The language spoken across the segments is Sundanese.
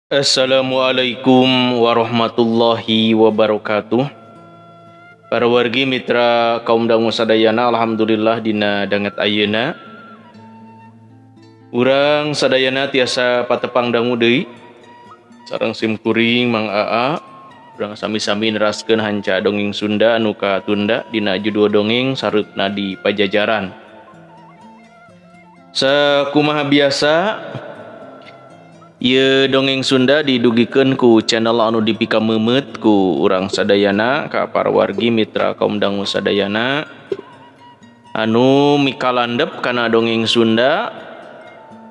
Assalamualaikum warahmatullahi wabarakatuh. Para wargi mitra kaum dangu sadayana, alhamdulillah dina danget ayeuna urang sadayana tiasa patepang dangu deui sareng sim kuring Mang Aa. Urang sami-sami neraskeun hanca dongeng Sunda anu katunda dina judul dongeng Sareupna di Pajajaran. Sakumaha biasa ieu dongeng Sunda didugikeun ku channel anu dipikameumeuet ku urang sadayana ka para wargi mitra kaum dangu sadayana anu mikalandep kana dongeng Sunda,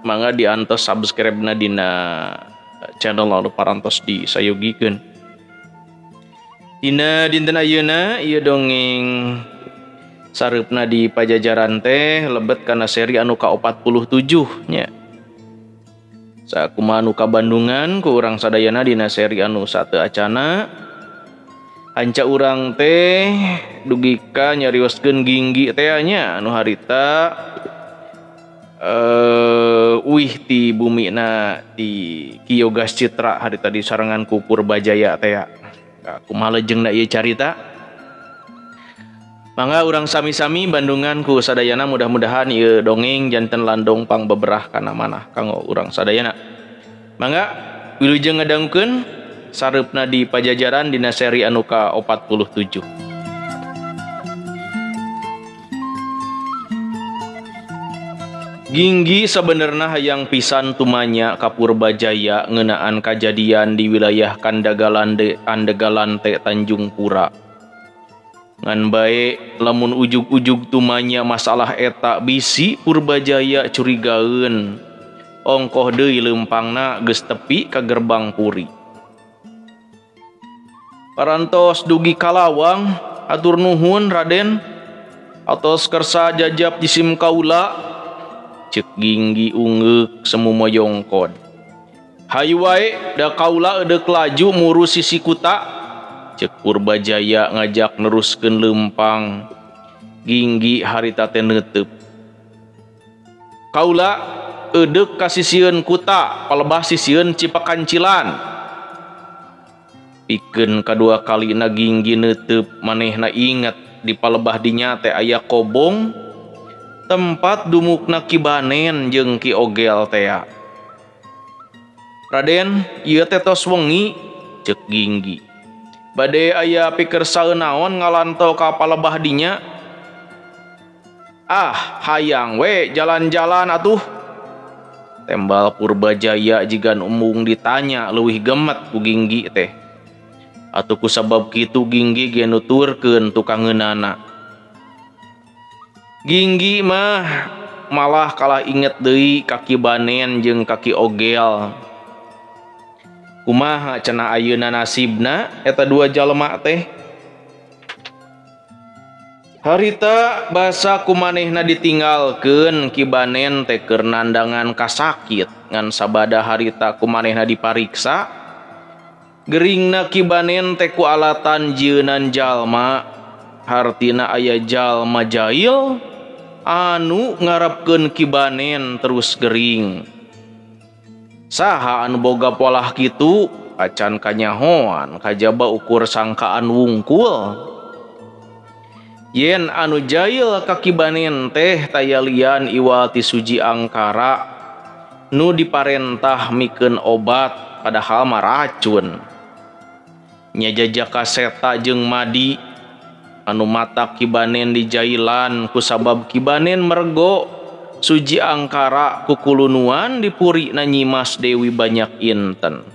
mangga diantos subscribe-na dina channel anu parantos disayogikeun. Dina dinten ayeuna ieu dongeng Sareupna di Pajajaran teh lebet kana seri anu ka-47 nya. Sakumaha nu kabandungan ku urang sadayana dina seri anu sateu acana hanca urang teh dugi ka nyarioskeun Ginggi teh nya anu harita uih ti bumina di Ki Yogas Citra harita di sarengan ku Purbajaya teh. Kumaha lejengna ieu carita? Mangga urang sami-sami bandungan ku sadayana, mudah-mudahan ieu dongeng janten landong pangbeberah kana manah kanggo urang sadayana. Mangga wilujeng ngadangukeun Sareupna di Pajajaran dina seri anu ka-47. Ginggi sabenerna hayang pisan tumanya ka Purbajaya ngeunaan kajadian di wilayah Kandagalande Andegalante Tanjung Pura. Ngan bae lamun ujug-ujug tumanya masalah eta bisi Purbajaya curigaeun. Ongkoh deui leumpangna geus tepi ka gerbang puri. Parantos dugi kalawang, atur nuhun Raden atos kersa jajab jisim kaula. Ceuk Ginggi ungeuk semu moyongkod. Hayu wae da kaula edeuk laju muru sisi kuta. Ceuk Purbajaya ngajak neruskeun leumpang. Ginggi harita teh neuteub. Kaula edeuk ka sisieun kuta, palebah sisieun Cipakancilan. Pikeun kadua kalina Ginggi neuteub, manehna inget di palebah dinya teh aya kobong tempat dumukna Ki Banen jeung Ki Ogel tea. Raden, ieu teh tos wengi, ceuk Ginggi. Bade aya pikersaeun naon ngalanto ka palebah dinya? Ah, hayang we jalan-jalan atuh. Tembal Purbajaya jigan embung ditanya leuwih gemet ku Ginggi teh. Atuh kusabab kitu Ginggi ge nuturkeun tukangeunana. Ginggi mah malah kalah inget deui ka Ki Banen jeung ka Ki Ogel. Kumaha cenah ayeuna nasibna eta dua jalma teh? Harita basa kumanehna ditinggalkeun Ki Banen teh keur nandangan kasakit, ngan sabada harita kumanehna dipariksa geringna Ki Banen teh ku alatan jieunan jalma. Hartina aya jalma jail anu ngarepkeun Ki Banen terus gering. Saha anu boga polah kitu acan kanyahoan kajaba ukur sangkaan wungkul. Yen anu jail ka Ki Banen teh tayalian iwal ti Suji Angkara nu diparentah mikeun obat padahal mah racun. Nya jajaka seta jeung madi anu mata Ki Banen dijailan kusabab Ki Banen mergo Suji Angkara kukulunuan dipurina Nyimas Dewi Banyak Inten.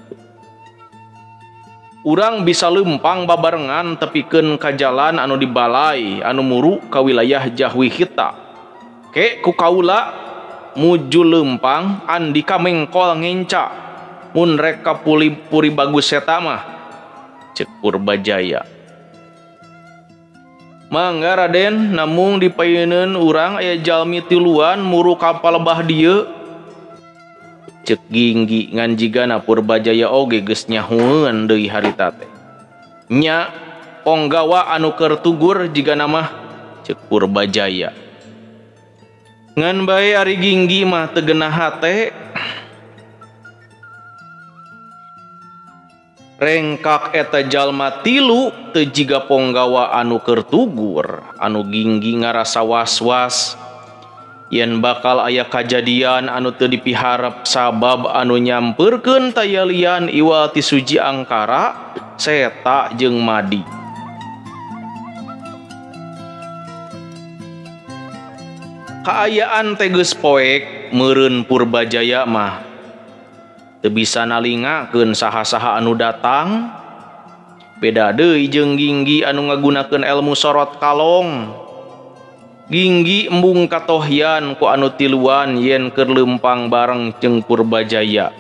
Urang bisa leumpang babarengan tepikeun ka jalan anu dibalai anu muru ka wilayah Jahwi Hita. Ke ku kaula muju leumpang andika mengkol ngenca mun rek ka puri bagus eta mah, ceuk Purbajaya. Mangga Raden, namung dipayeuneun urang aya jalmi tiluan muru ka palebah dieu. Ceuk Ginggi ngan jigana Purbajaya oge geus nyahueun deui harita teh. Nya ponggawa anu keur tugur jigana mah, ceuk Purbajaya. Ngan bae ari Ginggi mah teu genah hate. Rengkak eta jalma tilu teu jiga ponggawa anu keur tugur, anu Ginggi ngarasa was-was yen bakal aya kajadian anu teu dipiharep sabab anu nyampeurkeun tayalian iwal ti Suji Angkara, Seta jeung Madi. Kaayaan teh geus poek meureun Purbajaya mah teu bisa nalingakeun saha-saha anu datang. Beda deui jeung Ginggi anu ngagunakeun elmu sorot kalong. Ginggi embung katohyan ku anu tiluan yen keur leumpang bareng jeung Purbajaya.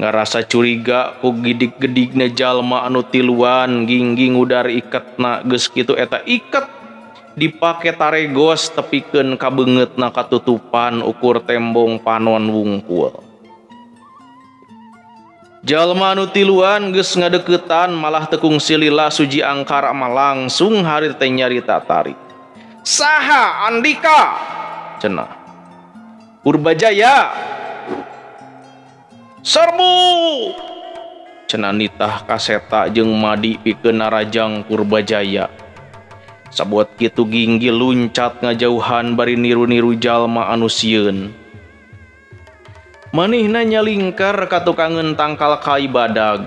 Ngarasa curiga ku gidig-gedigna jalma anu tiluan, Ginggi ngudar iketna geus kitu eta iket dipake taregos tepikeun ka beungeutna katutupan ukur tembong panon wungkul. Jalma anu tiluan geus ngadeukeutan malah teu kungsi lila Suji Angkara mah langsung harir teh nyarita tarik. Saha Andika? Cenah. Purbajaya. Serbu! Cenah nitah ka Seta jeung Madi pikeun narajang Purbajaya. Sabuat kitu Ginggi luncat ngajauhan bari niru-niru jalma anu sieun. Manihna nyalingkar ka tukangeun tangkal kai badag.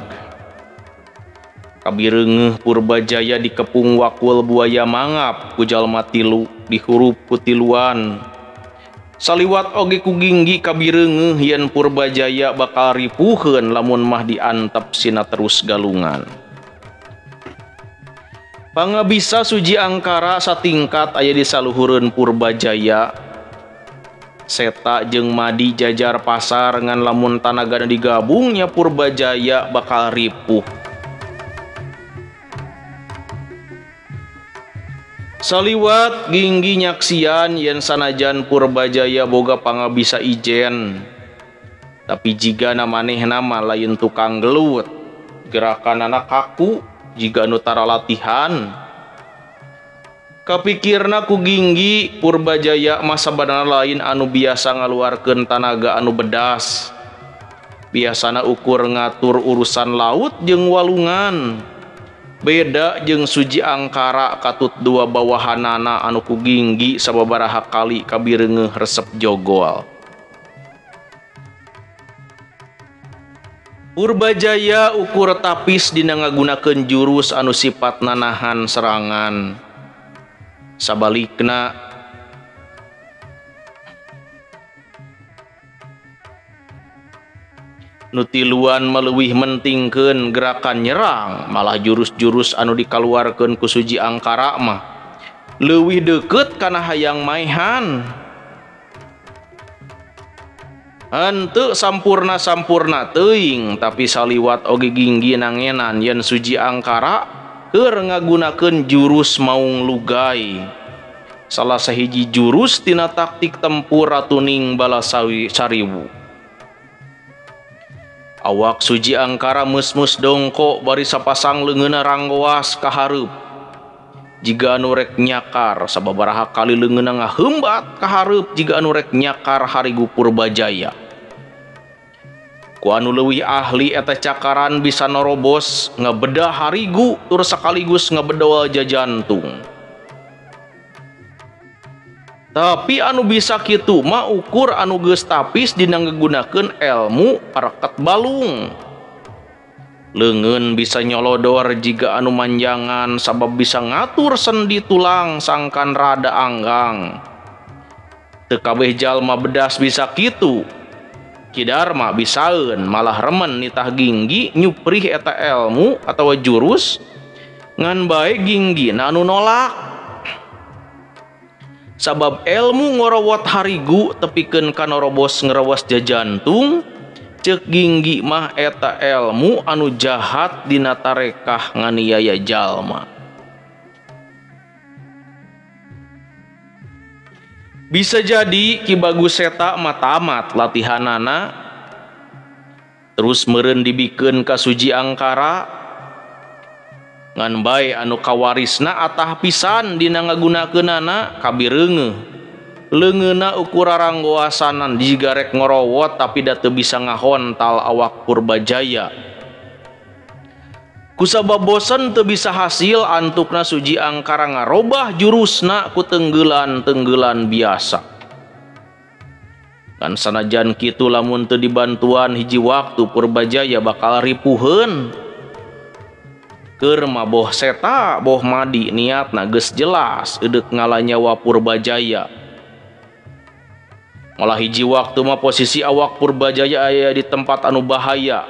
Kabireungeuh Purbajaya dikepung wakul buaya mangap ku jalma tilu dihurup ku tiluan. Saliwat oge ku Ginggi kabireungeuh yen Purbajaya bakal ripuheun lamun mah diantep sina terus galungan. Pangabisa Suji Angkara satingkat aya di saluhureun Purbajaya. Seta jeung Madi jajar pasar ngan lamun tanagana digabungnya Purbajaya bakal ripuh. Saliwat Ginggi nyaksian yen sanajan Purbajaya boga pangabisa ijen, tapi jigana manehna mah lain tukang gelut, gerakanana kaku jiga anu tara latihan. Kapikirna ku Ginggi Purbajaya mah sabanana lain anu biasa ngaluarkeun tanaga anu bedas. Biasana ukur ngatur urusan laut jeung walungan. Beda jeung Suji Angkara katut dua bawahanana anu ku Ginggi sababaraha kali kabireungeuh resep jogol. Purbajaya ukur tapis dina ngagunakeun jurus anu sipatna nahan serangan. Sabalikna nu tiluan maleuwih mentingkeun gerakan nyerang, malah jurus-jurus anu dikaluarkeun ku Suji Angkara mah leuwih deukeut kana hayang maehan. Henteu sampurna-sampurna teuing, tapi saliwat oge Ginggi nangenan yen Suji Angkara keur ngagunakeun jurus Maung Lugai. Salah sahiji jurus tina taktik tempur Ratuning Balasawi Sariwu. Awak Suji Angkara mus-mus dongko bari sapasang leungeunna ranggoas ka hareup. Jiga anu rek nyakar sababaraha kali leungeunna ngaheumbat ka hareup jiga anu rek nyakar harigu Purbajaya. Ku anu leuwih ahli eta cakaran bisa norobos ngebedah harigu tur sekaligus ngebedol jajantung. Tapi anu bisa kitu mah ukur anu geus tapis dina ngagunakeun elmu parekat balung. Leungeun bisa nyolodor jiga anu manjangan sabab bisa ngatur sendi tulang sangkan rada anggang. Teu kabeh jalma bedas bisa kitu. Ki Darma bisaeun malah remen nitah Ginggi nyuprih eta elmu atawa jurus ngan bae Ginggi na anu nolak. Sabab elmu ngorowot harigu tepikeun ka norobos ngerewas jajantung, ceuk Ginggi mah eta elmu anu jahat dina tarekah nganiaya jalma. Bisa jadi Ki Bagus Seta mah tamat latihanana, terus meureun dibikeun ka Suji Angkara. Ngan bae anu kawarisna atah pisan dina ngagunakeunana kabireungeuh. Leungeunna ukur raranggoasanan jiga rek ngorowot tapi da teu bisa ngahontal awak Purbajaya. Kusabab bosen teu bisa hasil antukna Suji Angkara ngarobah jurusna ku tenggelan-tenggelan biasa. Kan sanajan kitu lamun teu dibantuan hiji waktu Purbajaya bakal ripuheun. Keur mah boh Seta boh Madi niatna geus jelas eudeuk ngalanyawa Purbajaya. Malah hiji waktu mah posisi awak Purbajaya aya di tempat anu bahaya.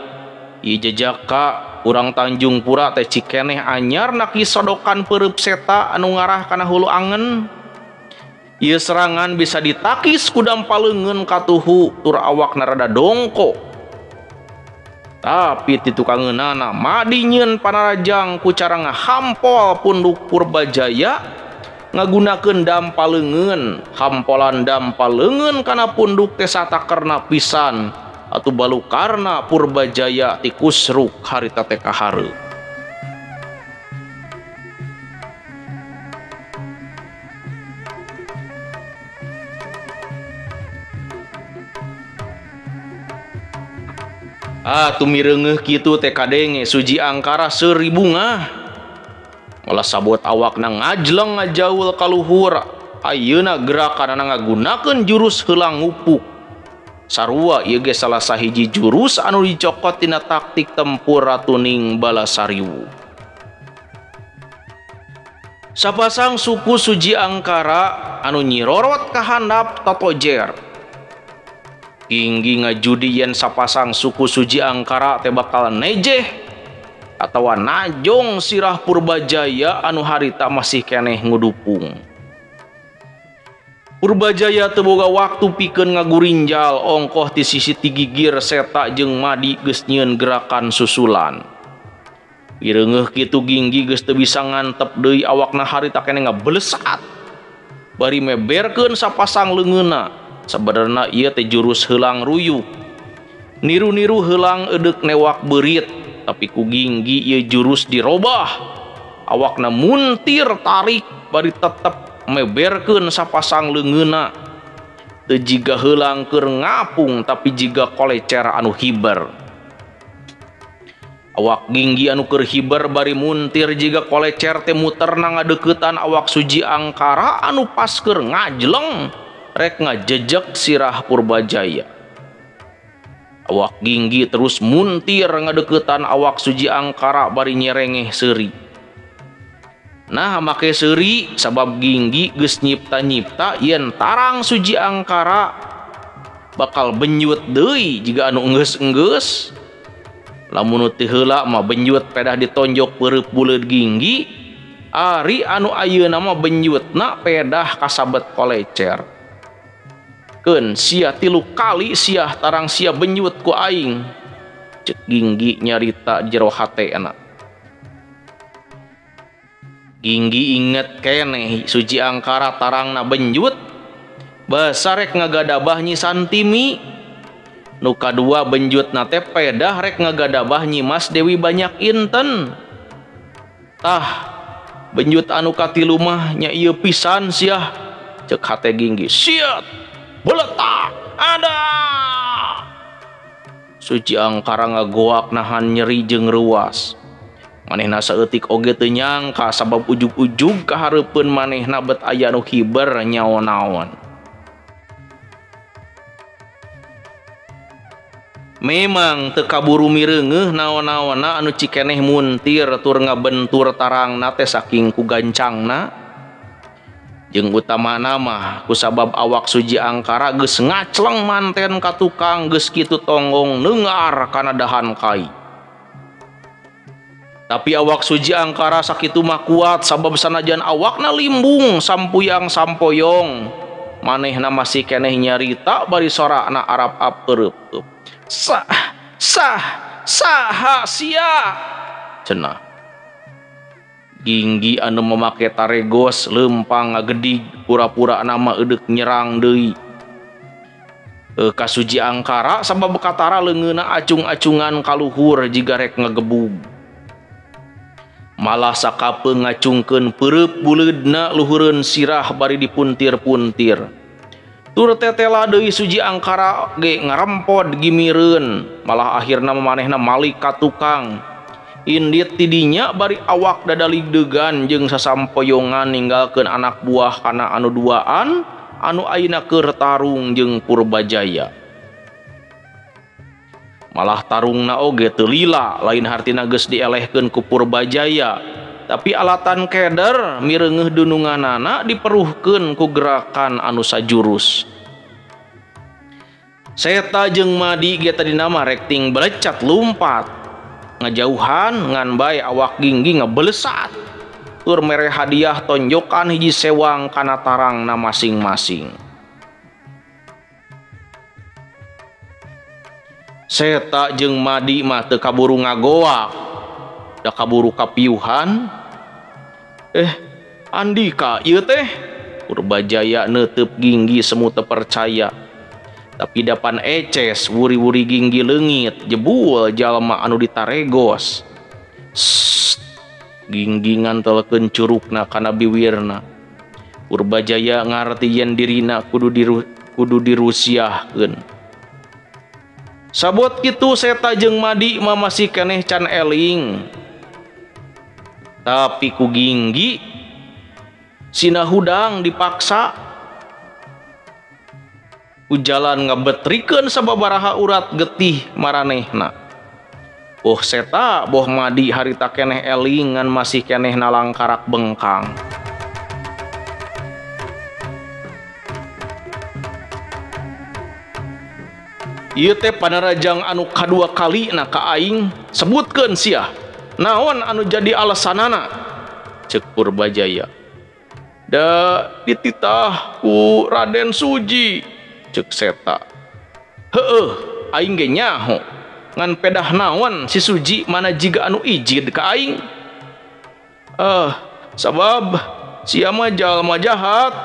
Ieu jejaka urang Tanjung Pura teh cikeneh anyar naki sodokan peureub Seta anu ngarah kana hulu angen. Ieu serangan bisa ditakis ku dampaleungeun katuhu tur awakna rada dongko. Tapi ti tukangeunana Madi nyieun panarajang ku cara ngahampol punduk Purbajaya ngagunakeun dampaleungeun. Hampolan dampaleungeun kana punduk teh satakerna pisan atuh balukarna Purbajaya ti kusruk harita teh kahareup. Ah, tumireungeuh kitu teh kadenge Suji Angkara seuri bungah. Malah sabot awakna ngajleng ngajaul ka luhur. Ayeuna gerakanana ngagunakeun jurus heulang ngupuk. Sarua ieu ge salah sahiji jurus anu dicokot tina taktik tempur Ratuning Balasariwu. Sapasang suku Suji Angkara anu nyirorot ka handap totojer. Ginggi ngajudi yen sapasang suku Suji Angkara teh bakal nejeh atawa najong sirah Purbajaya anu harita masih keneh ngudupung. Purbajaya teu boga waktu pikeun ngagurinjal ongkoh ti sisi tigigir Seta jeung Madi geus nyieun gerakan susulan. Ireungeuh kitu Ginggi geus teu bisa ngantep deui awakna harita keneh ngabelesat. Bari meberkeun sapasang leungeunna. Sebenarna ieu teh jurus heulang ruyuk. Niru-niru heulang edeuk newak beurit, tapi ku Ginggi ieu jurus dirobah. Awakna muntir tarik bari tetep meberkeun sapasang leungeunna. Teu jiga heulang keur ngapung tapi jiga kolecer anu hiber. Awak Ginggi anu keur hiber bari muntir jiga kolecer teh muterna ngadeuketan awak Suji Angkara anu pas keur ngajleng rek ngajejek sirah Purbajaya. Awak Ginggi terus muntir ngadeukeutan awak Suji Angkara bari nyerengeh seuri. Nah make seuri sabab Ginggi geus nyipta-nyipta yen tarang Suji Angkara bakal benyut deui jiga anu enggeus-enggeus. Lamun teu heula mah benyut pedah ditonjok peureub buleud Ginggi, ari anu ayeuna mah benyutna pedah kasabet kolecer. Keun sia 3 kali siah tarang sia benyut ku aing. Cek Ginggi nyarita jero hatena. Ginggi inget keneh Suji Angkara tarangna benjut basa rek ngagadabah Nyi Santimi. Nu kadua benjutna teh pedah rek ngagadabah Nyi Mas Dewi Banyak Inten. Tah benjut anu katilu mah nya ieu pisan siah. Cek hate Ginggi. Siat beletak ada. Suji Angkara ngagoak nahan nyeri jeung reuas. Manehna saeutik oge teu nyangka sabab ujug-ujug kahareupeun manehna bet aya nu hiber nyaon-naon. Memang teu kaburu mireungeuh naon-naonna anu cikeneh muntir tur ngabentur tarangna teh saking ku gancangna. Jeung utamana mah kusabab awak Suji Angkara geus ngacleng manten ka tukang geus kitu tonggong neungar kana dahan kai. Tapi awak Suji Angkara sakitu mah kuat sabab sanajan awakna limbung sampuyang sampoyong manehna masih keneh nyarita bari sorakna arap-ap eureup. Sah sah saha sia cenah. Ginggi anu memake taregos lempang ngagedig pura-pura nama eudek nyerang deui. Ka Suji Angkara sabab katara leungeunna acung-acungan kaluhur jiga rek ngagebug. Malah sakapeung ngacungkeun peureub buleudna luhureun sirah bari dipuntir-puntir. Tur tetela deui Suji Angkara ge ngarempod gimireun, malah akhirna manehna malik ka tukang. Indit tidinya bari awak dadaligdegan jeung sasampoyongan ninggalkeun anak buah kana anu duaan anu ayeuna keur tarung jeung Purbajaya. Malah tarungna oge teu lila, lain hartina geus dielehkeun ku Purbajaya, tapi alatan keder mireungeuh dununganana diperuhkeun ku gerakan anu sajurus. Seta jeung Madi ge tadina mah rek ting belecat lumpat ngajauhan ngan bae awak Ginggi ngebelesat tur mere hadiah tonjokan hiji sewang kana tarangna masing-masing. Seta jeung Madi mah teu kaburu ngagoak, da kaburu kapiuhan. Andika ieu teh? Purbajaya neuteub Ginggi semu teu percaya. Tapi dapan eces wuri-wuri Ginggi leungit jebul jalma anu ditaregos. Sst, Ginggi ngantelkeun curugna kana biwirna. Purbajaya ngarti yen dirina kudu dirusiahkeun. Sabot kitu Seta jeung Madi mah masih keneh can eling. Tapi ku Ginggi sina hudang dipaksa. Ku jalan ngabetrikeun sababaraha urat getih maranehna. Boh Seta boh Madi harita keneh eling ngan masih keneh nalangkarak bengkang. Ieu teh panarajang anu kadua kalina ka aing, sebutkeun sia. Naon anu jadi alasanana? Ceuk Purbajaya. Da dititah ku Raden Suji, ceuk Seta. Heueuh, aing ge nyaho. Ngan pedah naon si Suji mana jiga anu ijid ka aing? Sabab sia mah jalma jahat.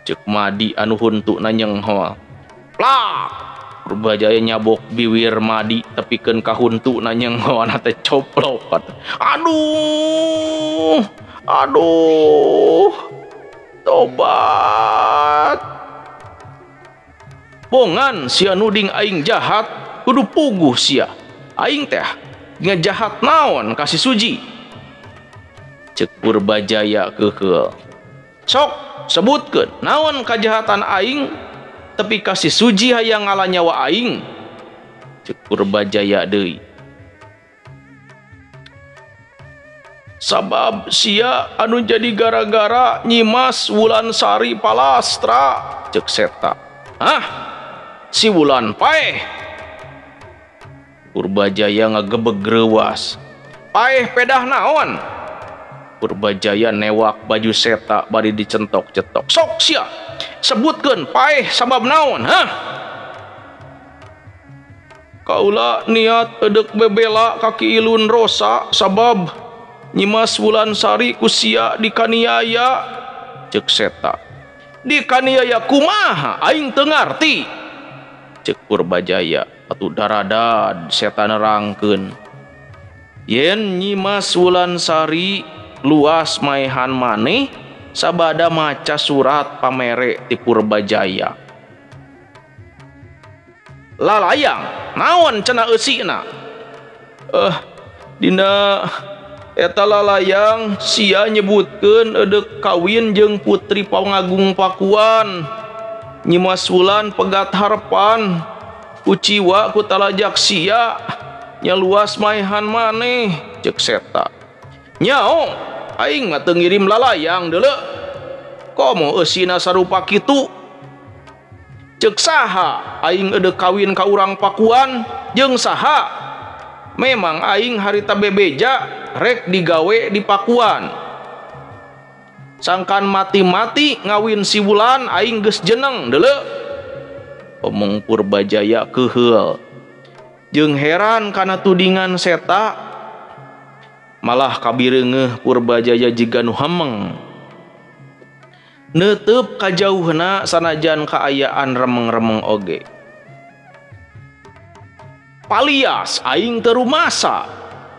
Ceuk Madi anu huntuna nyenghol. Plak! Purbajaya nyabok biwir Madi tepikeun ka huntuna nyenghol teh coplok. Aduh! Aduh! Tobat! Bongan sia nuding aing jahat, kudu puguh sia. Aing teh ngajahat naon ka si Suji? Ceuk Purbajaya keukeul. Sok sebutkeun naon kajahatan aing tepi ka si Suji hayang ngala nyawa aing. Ceuk Purbajaya deui. Sabab sia anu jadi gara-gara Nyimas Wulansari Palastra, ceuk Seta. Hah? Si Wulan paeh. Purbajaya ngagebeg reuwas. Paeh pedah naon? Purbajaya newak baju Seta bari dicentok-cetok. Sok sia, sebutkeun paeh sabab naon, hah? Kaula niat edek bebela kaki Ilun Rosa sabab Nyimas Wulansari ku sia dikaniaya, ceuk Seta. Dikaniaya kumaha? Aing teu ngarti, ceuk Purbajaya. Atuh daradad Seta nerangkeun yen Nyimas Wulansari luas maehan maneh sabada maca surat pamere ti Purbajaya. Lalayang naon cenah eusina? Dina eta lalayang sia nyebutkeun edek kawin jeung putri Pangagung Pakuan. Nyimas Wulan pegat harepan kuciwa ku talajak sia nya luas maehan maneh, ceuk Seta. Nyao aing mah teu ngirim lalayang deuleu. Komo eusina sarupa kitu? Ceuk saha aing edek kawin ka urang Pakuan jeung saha? Memang aing harita bebeja rek digawe di Pakuan. Sangkan mati-mati ngawin si Wulan aing geus jeneng deuleu. Omong Purbajaya keuheul jeung heran kana tudingan Seta. Malah kabireungeuh Purbajaya jiga nu hemeng. Neuteup kajauhna sanajan kaayaan remeng-remeng oge. Palias aing teu rumasa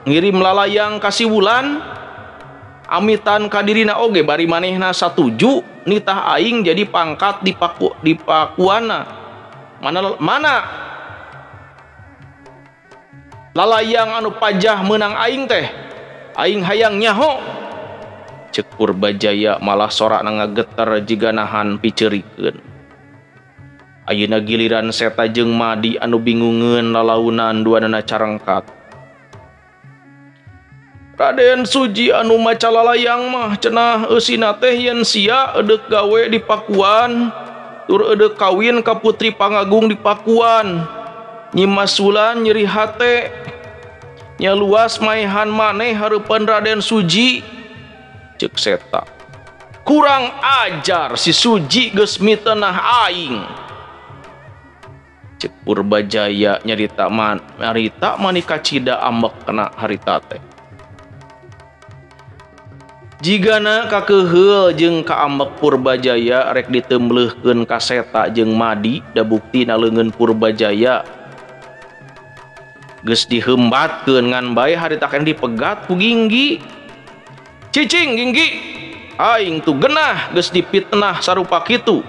ngirim lalayang ka si Wulan, amitan ka dirina oge bari manehna satuju nitah aing jadi pangkat di di Pakuana. Mana mana Lalayang anu pajah meunang aing teh. Aing hayang nyaho. Ceuk Purbajaya malah sorakna ngageter jiga nahan piceurikeun. Ayeuna giliran Seta jeung Madi anu bingungeun lalaunan duanana carengkat. Raden Suji anu maca lalayang mah cenah eusina teh yen sia edeuk gawe di Pakuan tur edeuk kawin ka putri pangagung di Pakuan. Nyimas Wulan nyeri hate nya luas maehan maneh hareupeun Raden Suji. Ceuk Seta. Kurang ajar si Suji geus mitenah aing. Ceuk Purbajaya nyarita man nyarita mani kacida ambek kena harita teh. Jigana kakeheul jeung kaambek Purbajaya rek diteumbleuhkeun ka Seta jeung Madi da buktina leungeun Purbajaya geus dihembatkeun ngan bae harita keneh dipegat ku Ginggi. Cicing Ginggi, aing tuh genah geus dipitnah sarupa kitu.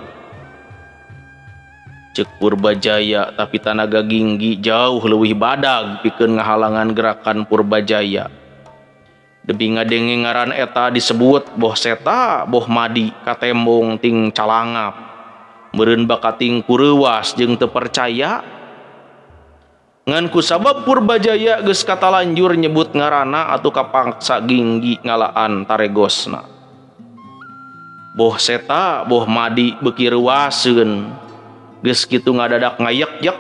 Ceuk Purbajaya tapi tanaga Ginggi jauh leuwih badag pikeun ngahalangan gerakan Purbajaya. Demi ngadenge ngaran eta disebut boh Seta boh Madi katembong ting calangap. Meureun bakating kureuwas jeung teu percaya. Ngan kusabab Purbajaya geus katalanjur nyebut ngaranna atuh kapaksa Ginggi ngalaan taregosna. Boh Seta boh Madi beuki reuwaseun. Geus kitu ngadadak ngayek-yek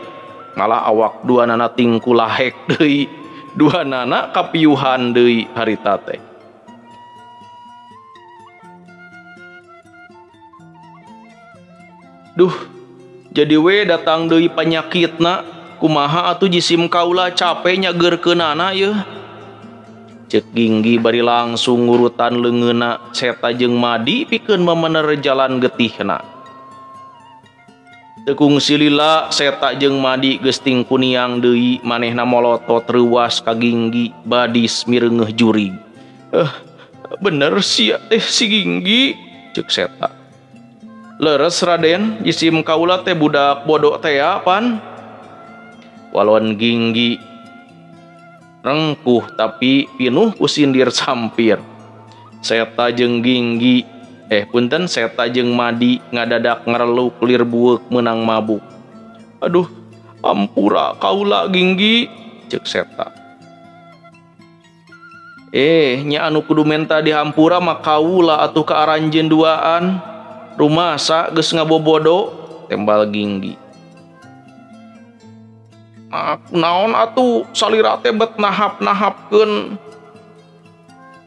malah awak duanana ting kulahek deui. Duanana kapiuhan deui harita teh. Duh, jadi we datang deui panyakitna. Kumaha atuh jisim kaula cape nyageurkeunana yeuh. Ceuk Ginggi bari langsung ngurutan leungeunna Seta jeung Madi pikeun memener jalan getihna. Teu kungsi lila Seta jeung Madi geus ting kuniang deui manehna molotot reuwas ka Ginggi badis mireungeuh jurig. Bener sia teh si Ginggi, ceuk Seta. Leres Raden, jisim kaula teh budak bodoh teh pan. Walon Ginggi rengkuh tapi pinuh ku sindir sampir. Seta jeung Ginggi punten Seta jeung Madi ngadadak ngareluk lir bueuk meunang mabuk. Aduh, ampura kaula Ginggi, ceuk Seta. Nya anu kudu menta dihampura mah kaula atuh ka aranjeun duaan. Rumasa geus ngabobodo, tembal Ginggi. Naon atuh salira teh bet nahap-nahapkeun.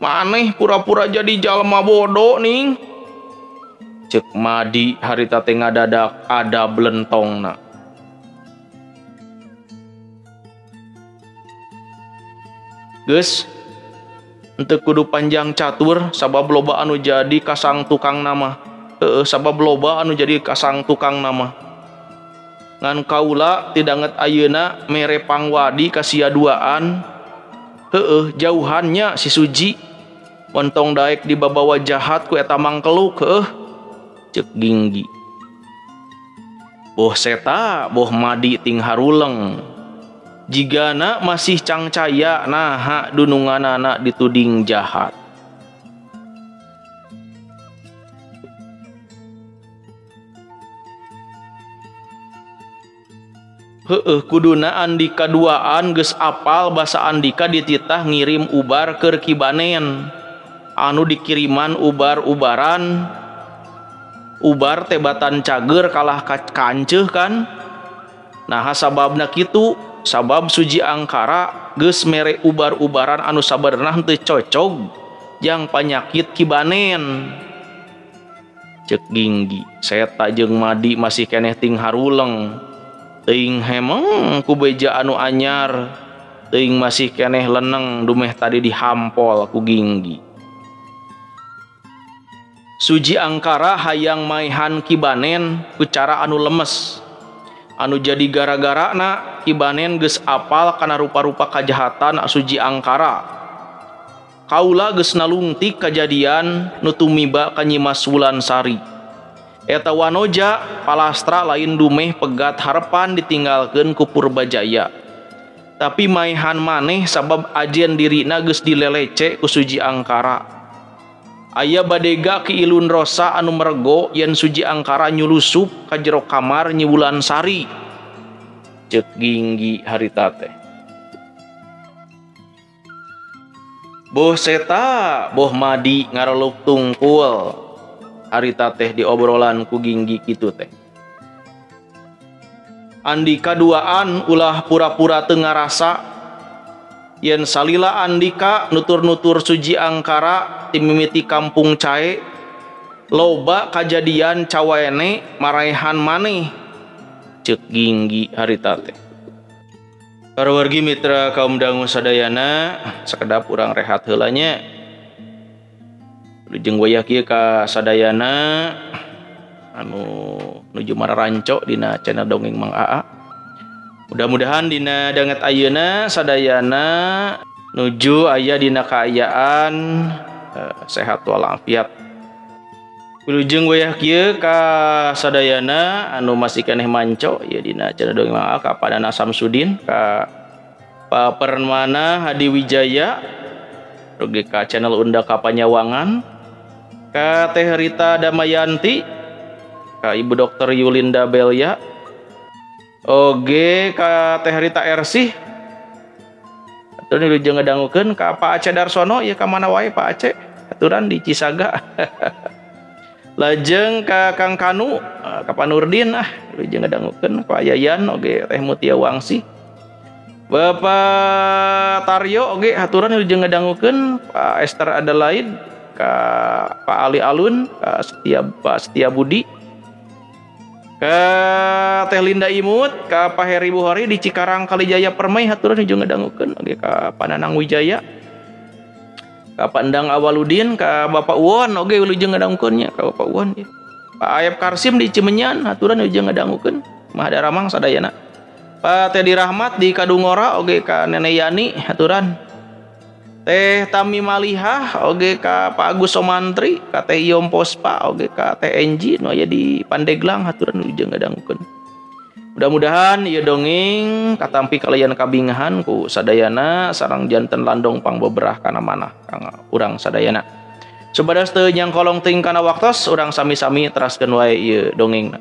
Maneh pura-pura jadi jalma bodoh ning. Ceuk Madi harita teh ngadadak ada blentongna. Geus henteu kudu panjang catur sabab loba anu jadi kasang tukang nama. Heeh, sabab loba anu jadi kasang tukang nama. Ngan kaula tidanget ayeuna mere pangwadi ka sia duaan. Heeh, jauhannya si Suji. Montong daek dibabawa jahat ku eta mangkeluk heuh. Ceuk Ginggi. Boh Seta boh Madi ting haruleng. Jigana masih cangcaya naha dununganana dituding jahat. Heeh, kuduna Andika duaan geus apal basa Andika dititah ngirim ubar keur Ki Banen. Anu dikiriman ubar-ubaran. Ubar teh batan cager kalah kanceuh kan. Nah sababna kitu, sabab Suji Angkara geus mere ubar-ubaran anu sabenerna henteu cocog jang panyakit Ki Banen. Ceuk Ginggi, Seta jeung Madi masih keneh ting haruleng. Teuing hemeng ku beja anu anyar, teuing masih keneh leneng dumeh tadi dihampol ku Ginggi. Suji Angkara hayang maehan Ki Banen ku cara anu lemes. Anu jadi gara-garana Ki Banen geus apal kana rupa-rupa kajahatan Suji Angkara. Kaula geus nalungtik kajadian nu tumiba ka Nyimas Wulansari. Eta wanoja palastra lain dumeh pegat harepan ditinggalkeun ku Purbajaya. Tapi maehan maneh sabab ajen dirina geus dilelece ku Suji Angkara. Aya badega Ki Ilun Rosa anu mergo yen Suji Angkara nyulusup ka jero kamar Nyi Wulansari. Ceuk Ginggi harita teh. Boh Seta boh Madi ngareluk tungkul harita teh diobrolan ku Ginggi kitu teh. Andika duaan ulah pura-pura teu ngarasa yen salila Andika nutur-nutur Suji Angkara timimiti kampung Cae loba kajadian cawaene maraehan maneh. Ceuk Ginggi harita teh. Para wargi mitra kaum dangu sadayana, sakedap urang rehat heula nya. Lujeng wayah kieu ka sadayana anu nuju mararanco dina channel Dongeng Mang Aa. Mudah-mudahan dina danget ayeuna sadayana nuju aya dina kaayaan sehat walafiat. Wilujeng wayah kieu ka sadayana anu masih keneh manco ieu dina channel Dongeng Mang Aa ka Pak Nana Samsudin, ka Pak Permana Hadi Wijaya, oge ka channel Unda Kapanyawangan, ka Teh Rita Damayanti, ka Ibu Dokter Yulinda Belia, oge ka Teh Rita Ersih. Aturan wilujeng ngadangukeun ka Pak Aceh Darsono ieu ka mana wae Pak Aceh, aturan di Cisaga. Lajeng ka Kang Kanu, ka Pak Nurdin, wilujeng ngadangukeun ka Yayan oge Teh Mutia Wangsi. Bapak Taryo oge haturan wilujeng ngadangukeun, Pak Esther Adelaide, ka Pak Ali Alun, ka Setia Pak Setia Budi, ka Teh Linda Imut, ka Pak Heri Buhori di Cikarang Kalijaya Permai haturan wilujeng ngadangukeun oge ka Pak Nanang Wijaya, ka Pak Endang Awaludin, ka Bapak Uwon oge wilujeng ngadangukeun nya ka Bapak Uwon ya. Pak Ayep Karsim di Cimenyan haturan wilujeng ngadangukeun, Mahadaramang sadayana. Pak Teddy Rahmat di Kadungora oge ka Nenek Yani haturan. Teh Tami Malihah oge ka Pak Agus Somantri, ka Teh Iyom Pospa oge ka Teh Enji nu aya di Pandeglang haturan wilujeng ngadangukeun. Mudah-mudahan ieu dongeng katampi kalian kabingahan ku sadayana sareng janten landong pangbeberah kana manah kang urang sadayana. Supados teu nyangkolong teuing kana waktos urang sami-sami teraskeun wae ieu dongengna.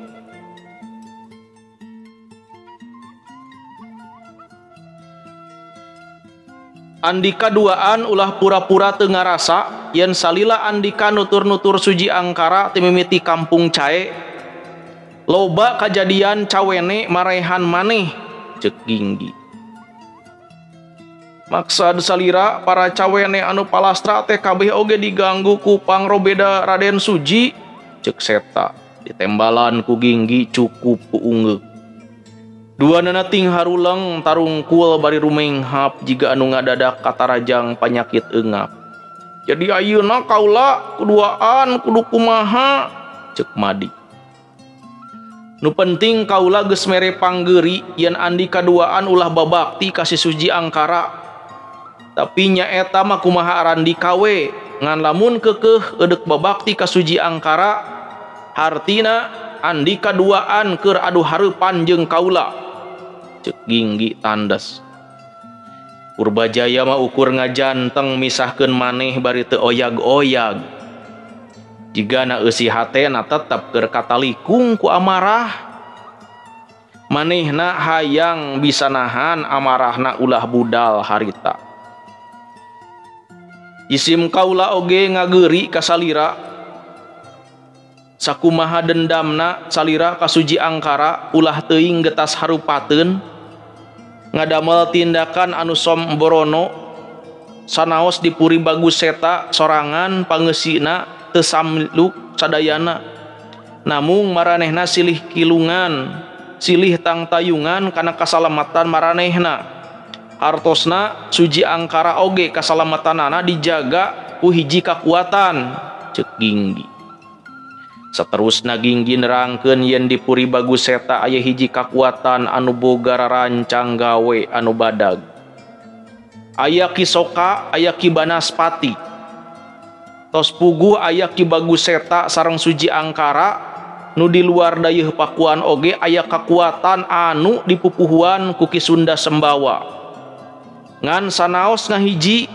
Andika duaan ulah pura-pura teu ngarasa yen salila Andika nutur-nutur Suji Angkara timimiti kampung Cae loba kajadian cawene marehan maneh. Ceuk Ginggi. Maksad salira para cawene anu palastra teh kabeh oge diganggu ku pangrobeda Raden Suji. Ceuk Seta ditembalan ku Ginggi cukup ku ungeuk. Duanana ting haruleng tarungkul bari rumenghap jiga anu ngadadak katarajang panyakit eungap. Jadi ayeuna kaula kuduaan kudu kumaha. Ceuk Madi. Nu penting kaula geus mere panggeri yen Andika duaan ulah babakti ka si Suji Angkara. Tapi nyaeta mah kumaha Arandika we, ngan lamun keukeuh eudek babakti ka Suji Angkara hartina Andika duaan keur adu hareupan jeung kaula. Ceuk Ginggi tandes. Purbajaya mah ukur ngajanteng misahkeun maneh bari teu oyag-oyag. Jigana eusi hatena tetep keur katalikung ku amarah. Manehna hayang bisa nahan amarahna ulah budal harita. Isim kaula oge ngageuri ka salira. Sakumaha dendamna salira ka Suji Angkara ulah teuing getas harupateun ngadamel tindakan anu somborono sanaos dipuri Bagus Seta sorangan pangeusina teu samluk sadayana, namung maranehna silih kilungan silih tangtayungan kana kasalamatan maranehna. Hartosna Suji Angkara oge kasalamatanana dijaga ku hiji kakuatan. Ceuk Ginggi. Saterusna Ginggi nerangkeun yen di Puri Bagus Seta aya hiji kakuatan anu boga rarancang gawe anu badag. Aya Ki Soka, aya Ki Banaspati. Tos puguh aya Ki Bagus Seta sareng Suji Angkara nu di luar dayeuh Pakuan oge aya kakuatan anu dipupuhuan ku Ki Sunda Sembawa. Ngan sanaos ngahiji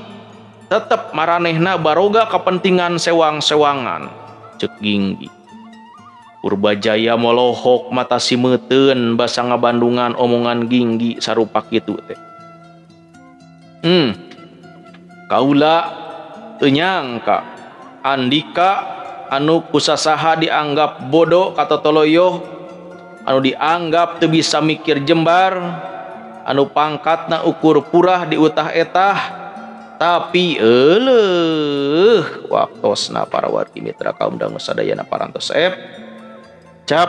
tetep maranehna baroga kepentingan sewang-sewangan cek Ginggi. Purbajaya molohok mata simeuten basa ngabandungan omongan Ginggi sarupa kitu teh. Kaula teu nyangka Andika anu kusasaha dianggap bodoh katotoloyoh, anu dianggap teu bisa mikir jembar, anu pangkatna ukur purah diutah etah, tapi euleuh waktosna para wargi mitra kaum dangu sadayana parantos ep cap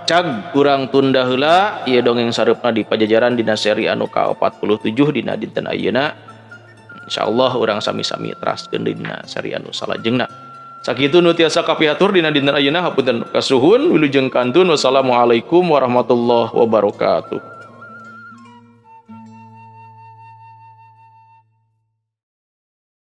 cag kurang tunda heula ieu dongeng sareupna di Pajajaran dina seri anu ka-47 dina dinten ayeuna. Insyaallah urang sami-sami teraskeun dina seri anu salajengna. Sakitu nu tiasa kapihatur dina dinten ayeuna, hapunten kasuhun, wilujeng kantun, wassalamualaikum warahmatullahi wabarakatuh.